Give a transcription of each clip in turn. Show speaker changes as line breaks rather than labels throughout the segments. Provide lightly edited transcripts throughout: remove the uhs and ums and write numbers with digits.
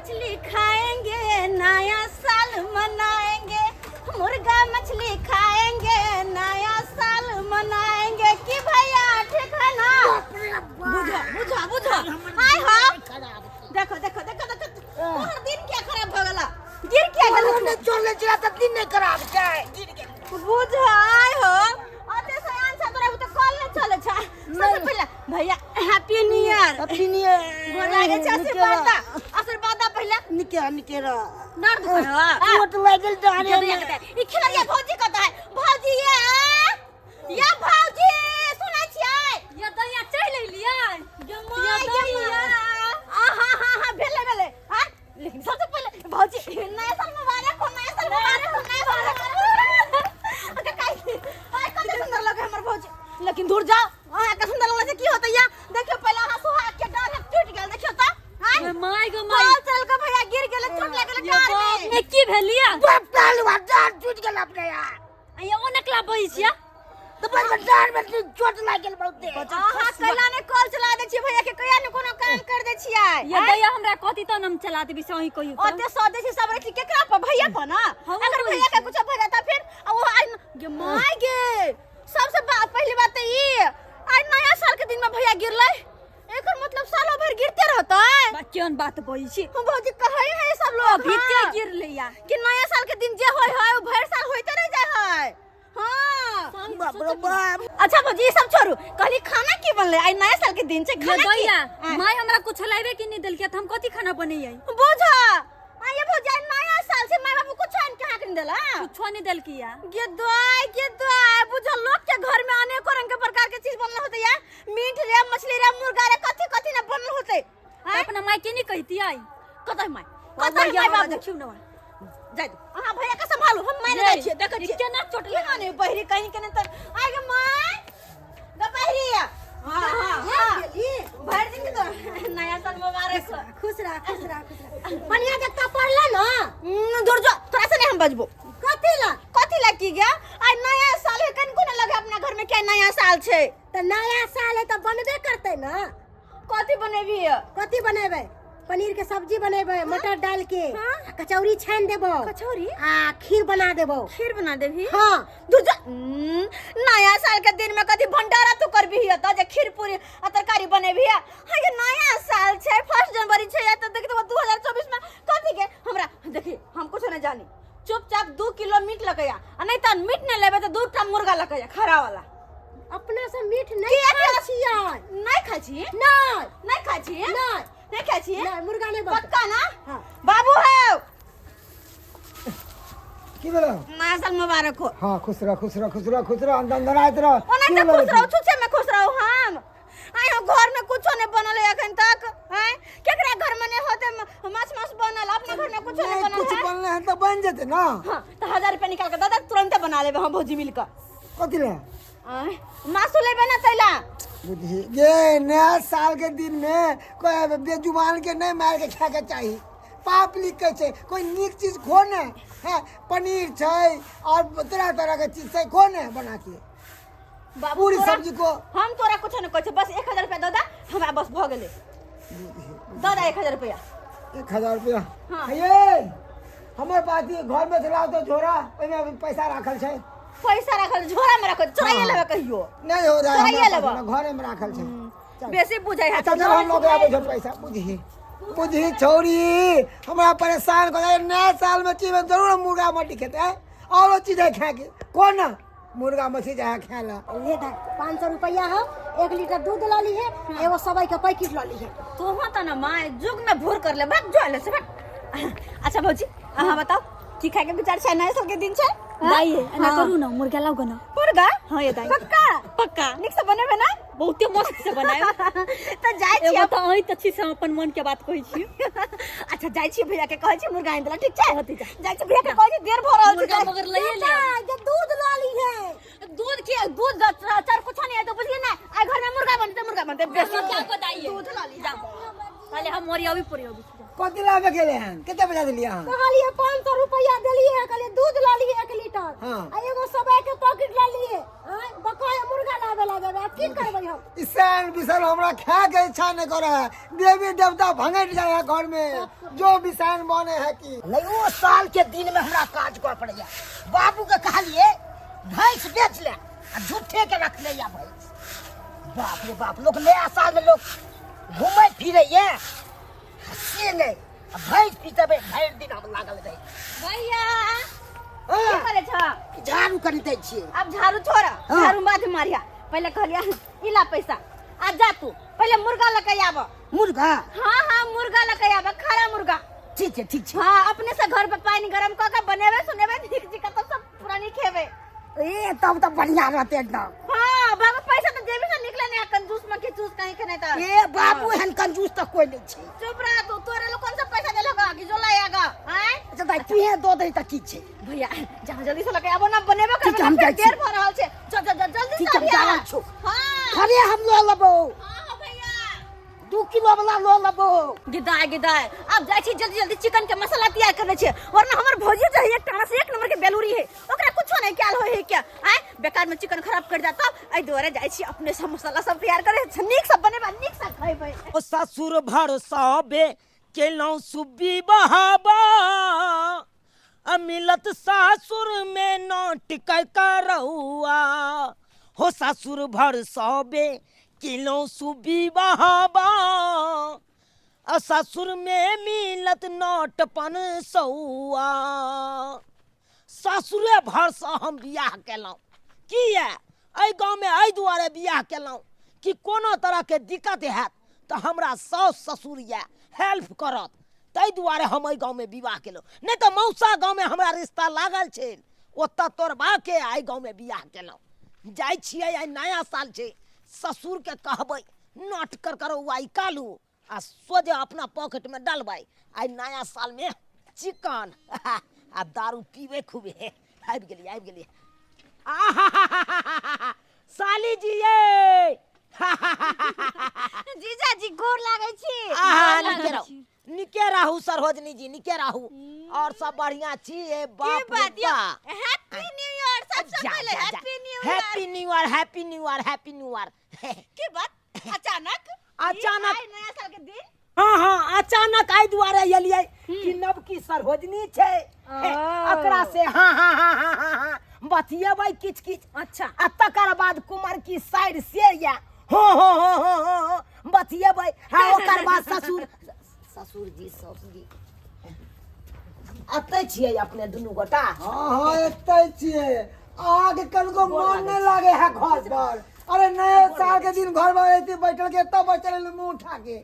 मछली खाएंगे, नया साल मनाएंगे। मुर्गा मछली खाएंगे, नया साल मनाएंगे। की भैया, ठीक है ना? बुझा बुझा बुझा। आय हो, देखो देखो देखो देखो, तोहर दिन क्या खराब भ गेला, गिर क्या गेल?
ने चले छै त दिन नहीं खराब छै, गिर गेल।
बुझ, आय हो, अते सयान छ तोरा त कॉल नहीं चले छ। सबसे पहले भैया, happy new year.
Happy new year.
गोर लागे छै, आशीर्वाद दा, आशीर्वाद दा पहले।
निके निके र।
नर दुख है।
चोट लागल डारे में।
ई खिलरिया भौजी कत है? भौजी, ये या भौजी, सुनै छियै?
या दैया, चलि एलियै?
या दैया, आहा हा हा, भेले भेले। हां, लेकिन सबसे पहले भौजी, नया साल मुबारक हो, नया साल मुबारक हो, नया साल मुबारक हो। अच्छा काई आय, कते सुंदर लगे हमर भौजी। लेकिन दूर जाओ, अहाँ के सुंदर लगले से की होतै? या देखियो, पहले अहाँ सुहाग के डार टूट गेल, देखियो त। हां
my go my.
कॉल चल के भैया गिर गेले, चोट लागल
या
डार
बाप
में।
में की भेलिया?
बाप तालुआ डार टूट गेल अपने यार।
या ओ नकला बजै छिया।
तऽ बस डार में चोट लागल बहुते।
अहाँ कैला ने कॉल चला दै छियै भैया के? कैला ने कोनो काम कर दै छियै?
या दैया, हमरा कहती तहन हम चला देबी से, अहीं कहियो तऽ।
ओते सौ दै छै सब रखी केकरा पर? भैया पर ना?
हम
अगर
कहै
भैया के
छी।
कुछ भऽ जाता फिर आ वो आई गे my गे। सबसे पहली बात तऽ ई, आइ नया साल के दिन में भैया गिरलै, एकर मतलब सालो भर गिरते रहतै।
बा, केहन बात बजै छी?
हम भौजी कहै है सब लोग।
अभी के
हाँ,
गिरलै या
कि नया साल के दिन जे होय है वो भर साल होइते रह जाय है। हाँ।
बाप रे बाप।
अच्छा भौजी, ई सब छोड़ू, कहली खाना की बनलै? आइ नया साल के दिन छै,
ये
खाना की?
दैया,
आँय।
माय हमरा कुछ लाइबे के नहीं देलकै तऽ हम कथी खाना बनैयै?
बुझ, आइए भौजी, आइ नया साल छै, माय बाबू कुछ आनि के अहाँके नहि देला?
कुछो नहीं देलकै या।
गे दाय, गे दाय, बुझल लोग के घर में अनेको रंग के प्रकार के चीज बनल होते या, मीट रे, मछली रे, मुर्गा रे, कथी कथी ने बनल होते।
तऽ अपना माय के नहीं कहितियै?
कतऽ है माय? कतऽ है माय बाबू?
देखियौ ने।
जाय दो, अहाँ भैया के संभालू, हम माय ने जाइ छियै, देखै छियै।
केना चोट
केना ने बहिरी कहीं के ने तऽ आइ गे my गे बहिरी। हां हां हां, भरि दिन के तो नया साल मुबारक हो।
खुश रह, खुश रह, खुश रह। बढ़िया जगह पढ़ले ना?
दूर जो, तोरा से नहीं हम बजबो।
कथी ला?
कथी ला की गया? आइ नया साल है, कनको न लगे अपना घर में क्या नया साल छै।
तऽ नया साल है तऽ बनबे करतै ना।
कथी बनेबी?
कथी बनेबै? पनीर के सब्जी बनेबै मटर डाल के।
हाँ।
आ कचौड़ी छानि देबो।
कचौड़ी?
आ खीर बना देबो।
खीर बना देबी?
हाँ।
दूर जा। नया साल के दिन में कथी भंडारा तू करबी त जे खीर पूरी आ तरकारी बनेबी? हाँ, ये नया साल छै, 1 जनवरी छै, या त देख 2024 में कथी के हमरा देखी, हम कुछ नहीं जानी। चुपचाप 2 किलो मीट लगैया, आ नहीं त मीट नहीं लेबे त 2 टा मुर्गा लगैया खड़ा वाला।
अपना सब मीट नहीं
किया?
खाइ छियै।
नहीं खाइ छी?
नहीं।
नहीं खाइ छी?
नहीं।
नहीं खाइ छी?
नहीं, मुर्गा नहीं बनतै।
पक्का ना?
हाँ।
बाबू है।
की भेलो?
नया साल मुबारक हो।
हाँ, खुश रह, खुश रह, खुश रह, खुश रह, दनदनाइत रह।
ओना
की
तऽ
भेलो
खुश
बेटी?
रहू, छुच्छे में खुश रहू। हम आइ हो, घर में कुछो नहीं बनल है अखन तक हैं। केकरा घर में नहीं होते माछ मांस बनल? अपना घर में कुछो नहीं
नहीं
बनल
कुछ
है।
बनले हन तऽ बन जेतै ना।
हाँ, तो 1000 रुपया निकाल के दे दे, तुरंत बना लेबे हम भौजी मिलकर।
कथी ले?
आँय, मासु लेबे ना तैला।
बुझी गे, नया साल के दिन में कोई बेजुबान के नहीं मार के खाए के चाही, पाप लिख के छै। कोई नीक चीज खो ने है, पनीर छै और तरह तरह के चीज छै, खो ने बना के।
बाबू,
पूरी
तोरा-
सब्जी को।
हम तोरा कुछो नहीं कहै छियै, बस 1000 रुपया दे दे हमरा, बस भऽ गेलै। दे दे 1000 रुपया।
1000 रुपया?
हाँ।
ये हमर बात ये, घर में चलाओ तो झोरा, ओहिमे पैसा राखल छै।
पैसा राखल झोरा में राखल, चोराइए
हाँ।
लेबे कहियो।
नहीं हो रहा है।
चोराइए
हमरा
लेबऽ।
पास ना, घरे में राखल छै। चल।
बेसी बुझै है।
अच्छा चल, हम लोग आबै छौ पैसा। बुझही बुझही छौरी, हमरा परेशान कर दे। नया साल में चीज में जरूर मुर्गा मछली खेतै, औरो चीज है खाए के, कोन मुर्गा मछली जाए खाए ला।
ये धर, 500 रुपया हो, 1 लीटर दूध लऽ लीहे, एगो सवई के पैकेट लऽ लीहे।
तोहू तऽ ने माय जुग में भूर कर ले, भाग जो ले से भाग। अच्छा भौजी, अहाँ बताओ, की खाए के विचार छै? नया साल के दिन छै, हाँ?
दाइ, एना
हाँ।
करू ने, मुर्गा लाउ गना।
मुर्गा?
हाँ ये दाइ।
पक्का?
पक्का।
नीक से बनेबे ना?
बहुते मस्त से बनायब।
तऽ जाइ
एगो
छियै।
तऽ अहीं तऽ छी से हम अपन मन के बात कहै छी।
अच्छा, जाइ छियै, भैया के कहै छी मुर्गा आनि देला, ठीक छै?
होती जा।
जाइ छी, भैया के कहै छी, देर भऽ रहल छै।
मुर्गा मगर लइए ले।
जे दूध लऽ लीहे।
दूध के दूध चार कुछ नहीं है तो बुझलिए ना, आइ घर में मुर्गा बनते, मुर्गा बनते बेसी।
क्या को दाइ?
दूध लऽ ली, जाओ।
पहले हम ओरियाबी पोरियाबी छी।
कथी लाबे गेले हन कते बजा देलियै अहाँ
कहलिए 500 रुपया देलिए कहलिए दूध ला लिए 1 लीटर
हाँ।
आ एगो सबाई के पॉकेट ला लिए आय बकवाया मुर्गा लाबे ला जेबै आब की करबै हम
ईशान विशाल हमरा खाए के इच्छा नहीं करे है देवी देवता भंगट जाए है घर में जो विशाल बने है की
नयो साल के दिन में हमरा काज कर पड़ैया बाबू के कहलिए भैंस बेच ले आ झूठे के रख ले या भैंस बाप रे बाप लोग नया साल में लोग घूमे फिरे ये से नहीं आ भैंस पीतेबै भरि दिन हम लागल रही
भैया की
हाँ,
करे छ
झाड़ू करी दै छियै
अब झाड़ू छोड़
हाँ।
झाड़ू बाद में मारिया पहले कहलिया इला पैसा आ जा तू पहले मुर्गा लके आब
मुर्गा
हाँ हाँ मुर्गा लके आब खरा मुर्गा
ठीक छै ठीक छै
हाँ अपने से घर पे पानी गरम क के बनेबे सुनेबे नीक जी का तब सब पुरानी खेबे
ए तब तऽ बढ़िया रहतै एकदम
हाँ बाबा पैसा तो जेबी से निकले नहीं कंजूस में के चूस कहीं के नहीं तो
ए बाबू एहन कंजूस तऽ कोई नहीं छै
चुप रह तू तोरे लोग कौन सा पैसा देलक कि जो लाएगा हैं
अच्छा दाइ तूहे दऽ दही तऽ की छै
भैया जहाँ जल्दी से लगे आबो ना बनेबो
ठीक है, हम
करबे
जाइ छी।
देर भ रहल छै चल चल चल, जल्दी
ठीक
से
है, हम जा
अभिया।
रहल छौ।
हाँ
खरे हम लऽ लेबौ
हाँ भैया
2 किलो वाला लऽ लेबौ।
गिदाय गिदाय अब जाइ छी जल्दी जल्दी चिकन के मसाला तैयार करने छै वरना हमर भौजी जो है एक टाना से एक नंबर के बेलूरी है ओकरा कुछो नहीं क्याल होय है क्या आय बेकार में चिकन खराब कर जाता एहि दुआरे जाइ छी अपने सब मसाला सब तैयार करे छै नीक सब बनेबा नीक सब खैबै।
ओ ससुर भर सबे केलहुँ सुबी बहाबा आ मिलत सासुर में नोट करौआ हो ससुर भर सबे केलहुँ सुबी बहाबा आ ससुर में मिलत नोट पन सौआ। ससुरे भरसँ हम बियाह केलहुँ किया एहि गाँवमे एहि दुआरे बियाह केलहुँ कि कोनो तरहके दिक्कत हैत तऽ हमरा साउस ससुर यऽ हेल्प करत ताहि दुआरे हम एहि गाँवमे विवाह केलहुँ नहि तऽ मौसा गाँवमे हमरा रिश्ता लागल छै ओतऽ तोड़बाके एहि गाँवमे बियाह केलहुँ। जाइ छियै आइ नया साल छै ससुरके कहबै नट कर करौआ निकालू आ सोझे अपना पॉकेटमे डालबै आइ नया सालमे चिकन आ दारू पीबै खूबे। आबि गेलियै आबि गेलियै। आहा साली जी ये
जीजाजी गोर लागै छी।
आहा निके रहू निके रहू सरोजनी जी निके रहू और सब बढ़िया छी। ए
की
बाप रे
बात यो
बा
हैप्पी न्यू ईयर सबसे
जा,
पहले
जा, जा।
Happy new year
happy new year happy new year happy new year.
की बात अचानक
अचानक
ई आइ नया साल के दिन।
हाँ हाँ अचानक आई दुआरे एलियै कि नवकी सरोजनी छै एकरा से हाँ हाँ हाँ हाँ हाँ हाँ बतियेबै किछ किछ।
अच्छा
आ तकर बाद कुमार की साइड से या हो हो हो हो हो हो बतियेबै। हाँ ओकर बाद ससुर ससुर जी ससुर जी अतै छियै अपने दुनू गोटा।
हाँ हाँ एतै छियै अहाँके कनको मन नहीं लागे है घर पर। अरे नया साल के दिन घर पर रहती बैठल के तब बैठल रहली मुंह उठा के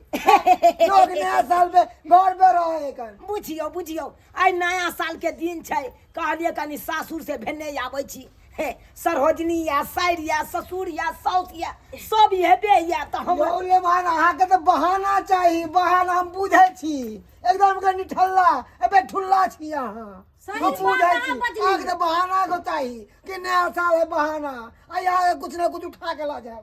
लोग नया साल पे घर पे रहे कन।
बुझियौ बुझियौ आइ नया साल के दिन छै कहलियै कनि सासुर से भेने आबै छी हे सरोजनी या साइर या ससुर या साउस या सब हेबे या तऽ हम
यौ लेमान अहाँके तऽ बहाना चाही बहाना हम बुझै छी एकदम के निठल्ला एबे ठुल्ला छी अहाँ।
सही
हम
बात
बुझै
अहाँ
छी
बजली।
अहाँके तऽ बहाना को चाही कि नया साल है बहाना आ यहाँ कुछ ना कुछ उठा के ला जाओ।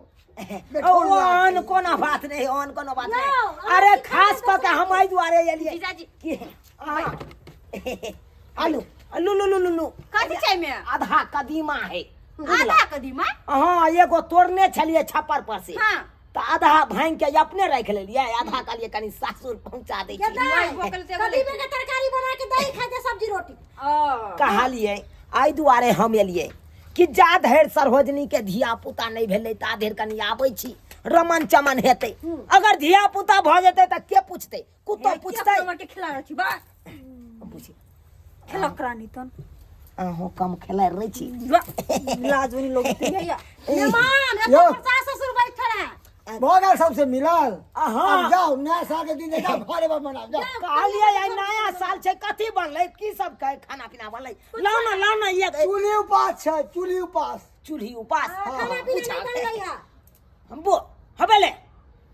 ओ ओहन कोनो बात नहीं ओहन कोनो बात नहीं।
यौ, अहाँ
अरे
की
खास
करबै
कऽ के हम एहि दुआरे एलियै
जीजाजी
कि आलू लू लू लू लू लू
कथी छै में
आधा कदीमा है
आधा कदीमा।
हाँ एगो तोड़ने छलियै छप्पर पर से
हाँ
तऽ आधा भांगि के अपने राखि लेलियै आधा कहलियै कनि सासुर पहुँचा दै छी।
कदीमे के तरकारी बना के दही खाइ दे सब्जी रोटी।
कहलियै एहि दुआरे हम एलियै कि जा धरि सरोजनी के धिया पुता नहि भेलै ता धरि कनि आबै छी रमन चमन हेतै। अगर धिया पुता भऽ जेतै तऽ के पूछतै कुत्तो पूछतै।
के खिला रहल छी बस
बुझी
खेलक रानी तन
अहूँ कम खेलाइ रहै छी
लाज बनी लोग भैया
मेहमान
यौ।
एतऽ सास ससुर बैठल है।
भऽ गेल सबसे मिलल।
हाँ।
अब जाओ नया साल के दिन जाओ घरे पर मनाओ जाओ।
कहलियै आइ नया साल छै कथी बनलै की सब खाना पीना बनलै लाउ ना लाउ ना एक
चूल्ही उपास छै चूल्ही उपास
चूल्ही उपास।
खाना पीना नहीं बनलै है।
बो हबेले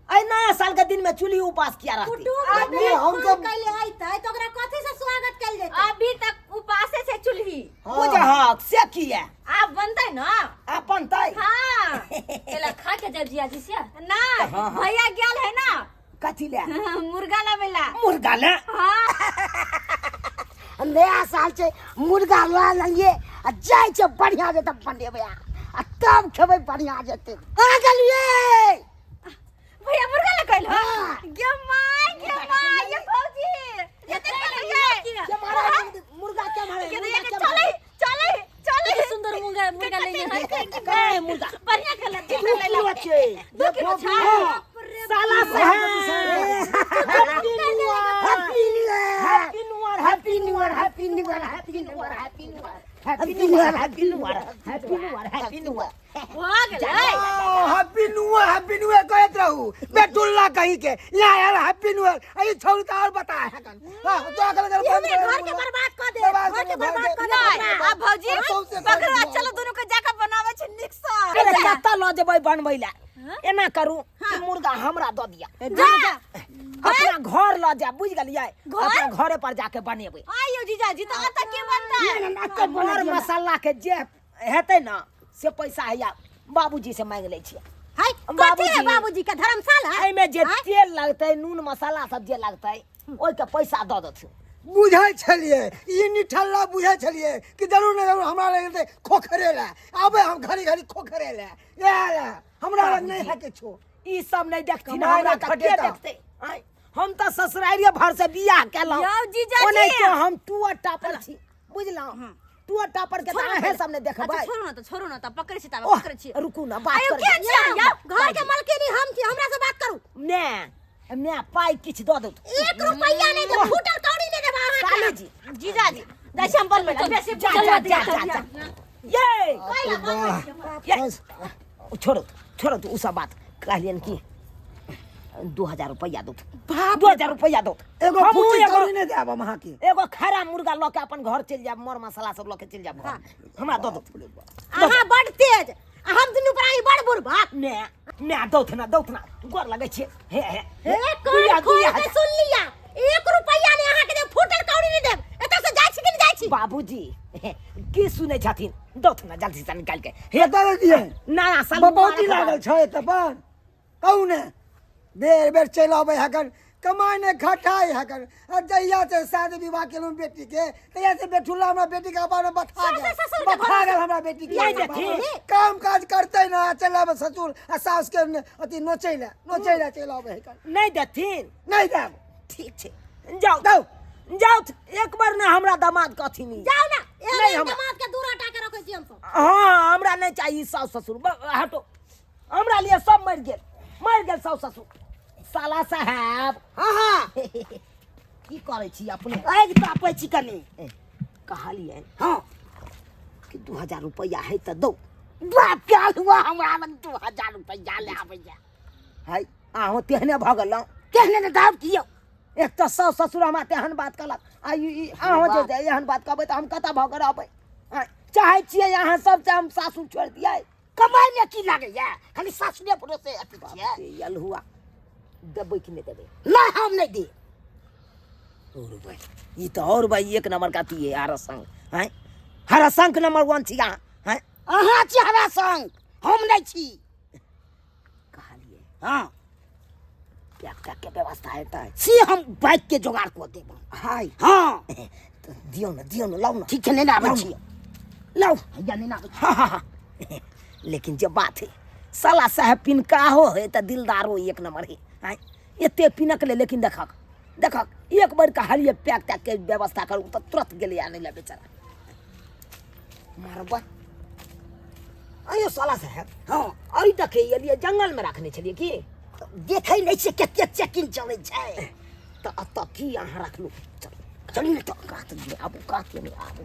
आइ नया साल के दिन में चूल्ही उपास किया रहती।
कुटुम्ब
आदमी
के
हम
फोन
सब-
कैले अइतै तऽ ओकरा कथी से स्वागत कैल जेतै।
अभी तक उपासे छै चूल्ही।
हाँ।
बुझहक से किया
आब बनतै ना
आब बनतै।
हाँ
एला खा के जाब जियाजी से
ना भैया गेल है ना
कथी ले
मुर्गा
मुर्गा ले।
नया साल छै, मुर्गा लऽ लेलियै आ जाइ छै बढ़िआँ जेतै बनेबै आ तब खेबै बढ़िआँ जेतै। आ गेलियै।
भैया मुर्गा ले कैल।
हाँ।
गे my, गे my, ये भौजी जते खेलियै।
के मारे है मुर्गा? के मारे?
के
मुर्गा
के
के
चले
मारे?
चले चले।
कते सुंदर मुर्गा, मुर्गा लेने है।
के मुर्गा?
बढ़िया खेला।
2 किलो छै।
2 किलो छै।
साला साहेब,
happy new year,
happy new year,
happy new year, happy new year, happy new year, happy new year, happy new year, happy new year,
happy new year, happy new year.
भऽ गेलै।
Happy new year, happy new year कहैत रहू बेटुल्ला कहीं के यहाँ यार। Happy new year अरे छोड़ के और बता है कन। हां तो अगल अगल
ये हमरे घर के बर्बाद कऽ दे,
बर्बाद
घर के
कऽ दे,
बर्बाद कऽ दे।
नहीं, आब भौजी
सौंसे
पकड़ो आ
घर।
चलो, दुनू के जाके बनाबै छी नीक से।
अरे कतऽ लऽ जेबै बनबै लए? एना करू, ई मुर्गा हमरा दऽ दिअ,
जा।
अपना घर लऽ जायब, बुझि गेलियै?
घर?
अपना घरे पर जाके बनेबै।
आइयो जीजाजी, तऽ एतऽ के बनतै?
मर मसाला के जे हेतै ने से पैसा हैया बाबूजी से मांगि लै छियै।
हाय, कथी है?
बाबूजी।
बाबूजी के धर्मशाला
एहिमे जे तेल लगतै, नून मसाला सब जे लगतै, ओहिके पैसा दऽ देथिन।
बुझै छलियै ई निठल्ला, बुझै छलियै कि जरूर ने जरूर हमरा लग एतै खोखरे लए आबै, हम घड़ी घड़ी खोखरे लए इएह लए। हमरा लग नहि है किछो।
ई सब नहि देखथिन
कमाइ
हमरा
ने
तऽ के
खटेता।
देखतै? आँय, हम तऽ ससुरारिये भर से बियाह केलहुँ।
यौ जीजाजी।
ओनाहितो हम टुअर टापर छी, बुझलहुँ? टुअर टापर के तऽ अहें सब नहि देखबै।
अच्छा छोड़ू ना तऽ, छोड़ू ना तऽ, पकड़ै छी ताबे।
ओह,
पकड़ै छी।
रुकू ना, बात
आयौ
करै
के
छी।
छियै यौ?
घर के मलकिनी हम छी, हमरा से बात करू।
ने ने पाइ किछु दऽ देत।
एक रुपैया नहीं देब, फूटल कौड़ी नहीं देब अहाँके।
साले जी।
जीजाजी, जाइ छी हम बनबै लए बेसी।
जा जा जा जा जा, ये ये छोड़ो छोड़ो, तू उ सब बात। कहलियनि कि 2000 रुपैआ दो, 2000 रुपैआ दो।
एगो
हमहूँ
फूटी
एगो
कौड़ी नहि देब हम अहाँके।
एगो खरा मुर्गा लऽ के अपन घर चलि जायब, मर मसाला सब लऽ के चलि जायब घर। हमरा दऽ दो।
अहाँ बड तेज आ हम दुनू प्राणी बड़ बुढ़बा।
ने ने दौथ ना, दौथ ना, गोर लगै छियै। हे हे।
हे, कान खोल के सुन लिया, एक रुपैया नहीं अहाँके देब, फूटल कौड़ी नहीं देब। एतऽ से जाइ छी कि नहीं जाइ छी?
बाबूजी की सुनै छथिन? दौथ ना जल्दी से निकालि के। हे।
कतऽ दे दियै?
नया साल
बपौती
मुबारक।
लागल छै तऽ पर कहू ने, बेर बेर चलि अबै हकन, कमाइ नहि खटाइ हकन। आ जहिया से शादी विवाह केलहुँ बेटी के, तहिया से बेठुल्ला हमरा बेटी के अपन बथा गेल,
ससुर के
बथा गेल हमरा बेटी के।
नहि देथिन।
काम काज करतै ना, चलि आबै ससुर आ सास के अथी नोचै लए, नोचै लए चलि अबै हकन।
नहि देथिन?
नहि देब।
ठीक छै, जाउ।
जाउ।
जाउ, एक बार ने हमरा दामाद कहथिन ई।
जाउ ना।
नहीं,
एहन
हमरा
दामाद के दूर हटा के रखै छी हमसब।
हाँ, हमरा नहीं चाहिए सास ससुर। हटो, हमरा लिए सब मर गेल, मर गेल सास ससुर। साला साहब।
हाँ हाँ।
की करै छी अपने?
आगि तापै छी कनी।
कहलियै
हाँ
कि 2000 रुपैआ है तऽ दौ।
बाप के हुआ, हमरा लग 2000 रुपैआ ले आबैया?
है अहूँ तेहने भऽ गेलहुँ।
तेहने ने दाब दियौ।
एक तऽ सास ससुर हमरा तेहन बात कहलक आ ई अहूँ जे एहन बात कहबै तऽ हम कतऽ भऽ कऽ रहबै? आँय, चाहै छियै अहाँ सबसँ हम सासुर छोड़ि दियै?
कमाइ मे की लागैया? खाली सासुरे भरोसे अथी छियै?
बाप रे, अलहुआ देबै कि नहि देबै?
नहि, हम नहि देब।
और भाई, ई तऽ और भाई एक नंबर का अथी है। हरसंग हैं, हरसंग नंबर वन छी अहाँ हैं।
अहाँ छी हमरा संग, हम नहि छी।
कहलियै
हाँ
पैक तैक के व्यवस्था हेतै?
से हम बाइक के जोगाड़ कऽ देब।
हाय।
हाँ।
तऽ दियौ ने, दियौ ने, लाउ ने।
ठीक छै, नहि आबै
लाउ
छी।
ने, लाउ।
हैया, नहि आबै छी।
हाँ हाँ हाँ, लेकिन जे बात है, साला साहेब पिनकाहो है तऽ दिलदारो एक नंबर है। आँय, एते पिनक ले, लेकिन देखक देखक, एक बार कहलियै पैक तैक के व्यवस्था करू तऽ तुरंत गेलै आनै लए बेचारा। मारबा अयो साला साहेब।
हाँ।
अरे देखे एलियै, जंगल में रखने छलियै की?
देखै नहि छियै कते चेकिंग चलै छै?
तऽ एतऽ की अहाँ रखलहुँ? चल।
चलू ने तऽ।
कात नहि आबू, कात नहि आबू,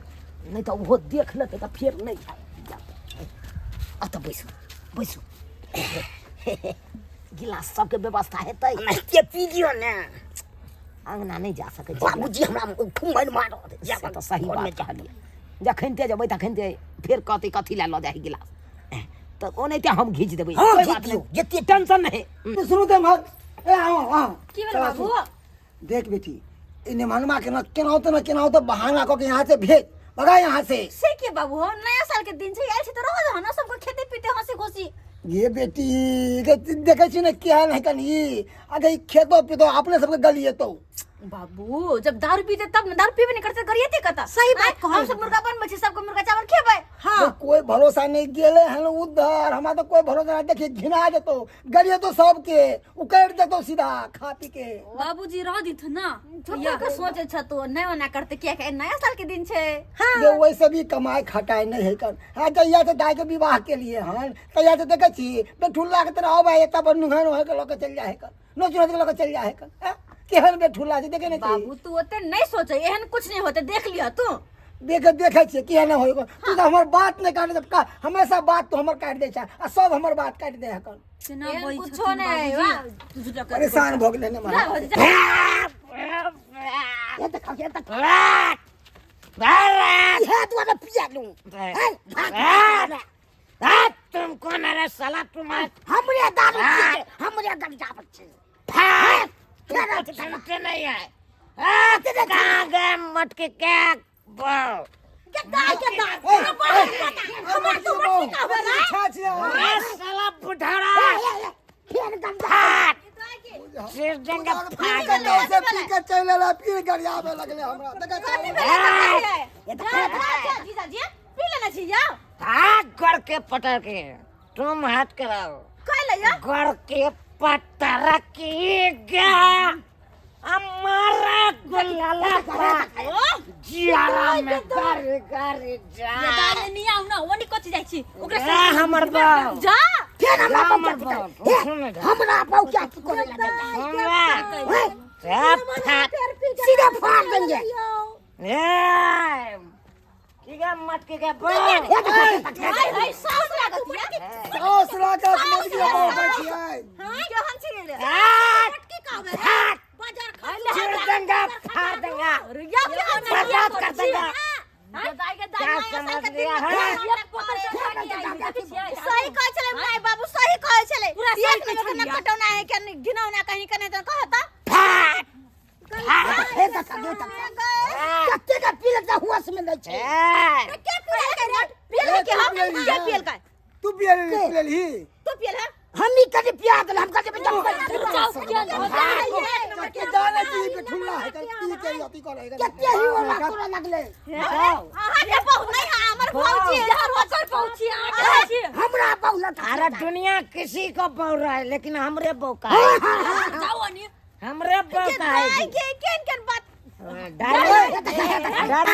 नहि तऽ ओहो देख लेतै तऽ फेर नहि जायब। एतऽ बैसू, बैसू। गिलास सबके व्यवस्था हेतै?
एनाहिते पी लियौ ने।
अङ्गना नहि जा सकै छी।
बाबूजी हमरा ठुमन मारत।
से तऽ सही बात कहलियै। जखन ते जेबै तखन ते फेर कहतै कथी लए लऽ जाही गिलास, तऽ ओनाहिते हम घीच देबै।
हाँ,
कोइ
घीच
बात
दियौ,
नहि,
जते
टेंशन नहि।
सुनू तऽ एम्हर, ए आओ आओ।
की भेल
चला
बाबू?
सुन। देख बेटी, ई निमनमा के ना केनाहुतो ना केनाहुतो बहाना कऽ के यहाँ से भेज, भगा यहाँ से।
से के बाबू हो, नया साल के दिन छै, आयल छै तऽ रह दहो ना सबको खेते पीते हंसी खुशी।
ये बेटी के देखै छी ने केहन है कनी, अगे ई खेतो पीतो अपने सबके गलिएतौ।
बाबू जब दारू पीते तब ना, दारू पीबे नहीं करते गरियते कता।
सही बात कहै।
हम सब मुर्गा बनबै छी, सबके मुर्गा चावल खेबै।
हाँ।
तो कोई भरोसा नहीं गेले हन उधर, हमरा तो कोई भरोसा नहीं, देखिए घिना देतो गरियतो सबके उकड़ देतो सीधा खा पी के।
बाबूजी रह दिथ ना।
झूठो के सोचे छ तू, नहीं ओना करते किया के नया साल के दिन छे।
हाँ।
जे वैसे भी कमाए खटाए नहीं है कन। हाँ जहिया से दाई के विवाह के लिए हन तहिया से देखे छी बेठुल्ला के तरह आबै एतऽ पर नुघन होय के लऽ के चलि जाइ है कन, नोच नोच के लऽ के चलि जाइ है कन। हाँ, केहन बेठुल्ला छै देखे नहीं छी?
बाबू तू ओते नहीं सोचे, एहन कुछ नहीं होते, देख लिया तू।
देख देखे छियै किया नहि होय तू तऽ हमर बात नहि काटै छै, हमेशा बात तू हमर काटि दै छै आ सब हमर बात काटि दै है कन।
केना
एहन
बजै
कुछो
छथिन
नहीं
बाबूजी?
वाह, तू झूठो के
परेशान भऽ गेलै ने
जा,
महाराज।
हो जा।
ये देखो, ये देखो। इहे दुआरे पिया लूं। हैं, भाग।
तुम कौन है रे साला? तुम्हारे
हमरे दारू पी के हमरे गंजाबत छै।
तुमको सुनते नहीं है। कहाँ गए मटके के बो?
के दाई के दाई
हमर तो अच्छा छै।
अरे साला बुढ़ारा
फेर गंजा
सिर देंगे
पी
फाड़
के से पी के चलि एलै, फिर गरियाबे लगलै हमरा। देखै छी?
ये देखो, ये देखो।
जीजा जी पी लेना छी या
भाग कर के पटर के तुम हाथ कराओ
कह ले या
घर के पत्थर की गा हमारा गुलाला जियारा में गारी गारी जा।
दाल नहीं आउ ना, ओनी कथी जाइ छी ओकरा
ए, हमर बाप।
जा
फेर हमरा
हमर
बौआ
बाप,
की
सुन
करे?
जा।
हमरा बौआ की करे लगे?
सुन ले।
हैं?
ए, फाट।
सीधे फाड़ देंगे।
ए, की गा मटके के बो?
ये देखो, ये देखो।
हाय हाय सास लागत या
सास लागत मटकी के छियै।
केहन छी रे?
मटकी कहबै रे? बाजार खा
चिर देंगे फाड़ देंगे
या केहन
बर्बाद कर देंगे।
दाई के दाई
क्या
नया साल
समझ
के दिन
लिया
में
है?
एक बोतल चढ़ा के आई सही कहै छलै माय बाबू, सही कहै छलै।
पूरा
एक
सही कहै
नंबर के
छलियै।
कटौना है के घिनौना कहीं के नहीं तो कहता।
फाट।
फेर देखो, ये देखो। कते का पी लेता हुआ से मिलै छै।
ए,
के पियल के रे? पियल के हम के पियल के?
तू पियल पियलही?
तू पियल है?
हम ही कभी पिया देल, हम कभी जब
के जाने छी बेठुल्ला है कन, पी के अथी करे है कन।
कते ही ओला करे लगले।
अहाँ के बहु नहीं है, हमर भौजी है।
यार ओकर पहुंची आ छी।
हमरा बहु लटा।
अरे दुनिया किसी को बोल रहा है लेकिन हमरे बहू का है।
जाओ ओनी
हमरे बहू
के
का है।
दाई के केन केन बात
डर डर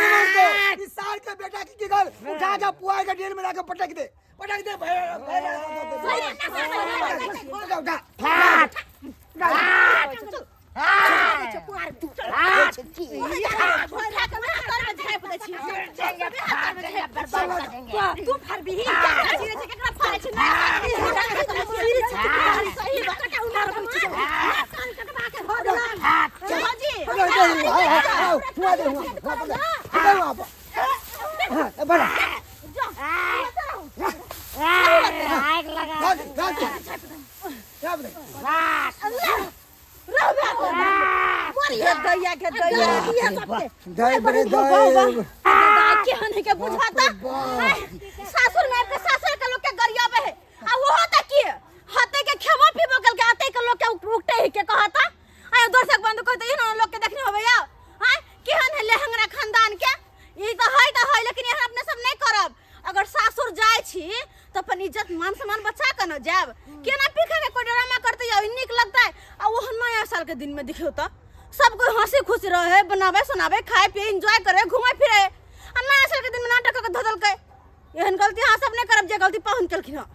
इस साल के बेटा की गल उठा के पुआर के ढेर में लाके पटक दे, पटक दे भैया, भैया, उठा, उठा।
फाट।
तू फरबिही केकरा फाड़ै छी? सही बात भौजी।
पकड़ दे, हाँ, हाँ, हाँ, हुआ दे, हुआ, हुआ पकड़, पकड़ वहाँ पर। हाँ, बढ़ा।
आग लगा।
डाल दे, डाल दे। डाल दे।
दैया के दैया
दे, बड़े दे।
दाई केहन है के बुझाता। सासुर में आबि के सासुर के लोग के गरियाबे है आ ओहो त की हते के खेबो पीबो कल के आते के लोग के उकटे है के कहता। आयो दर्शक बंधु कहते एहन लोग के देखने होबे या हां केहन है लेहंगरा खानदान के। ई त है त है, लेकिन एहन अपने सब नहीं करब। अगर सासुर जाय छी त अपन इज्जत मान सम्मान बचा के न जायब। केना पीखे के कोई ड्रामा करते या नीक लगता है। आ ओहो नया साल के दिन में देखियो त सब कोई हंसी खुशी रहे, बनावे सुनावे, खाए पिए, एंजॉय करे, घूमे फिरे। आ नया साल के दिन में नाटक के धदलकै। एहन गलती अहाँ सब नहीं करब जे गलती पाहुन केलखिन हँ।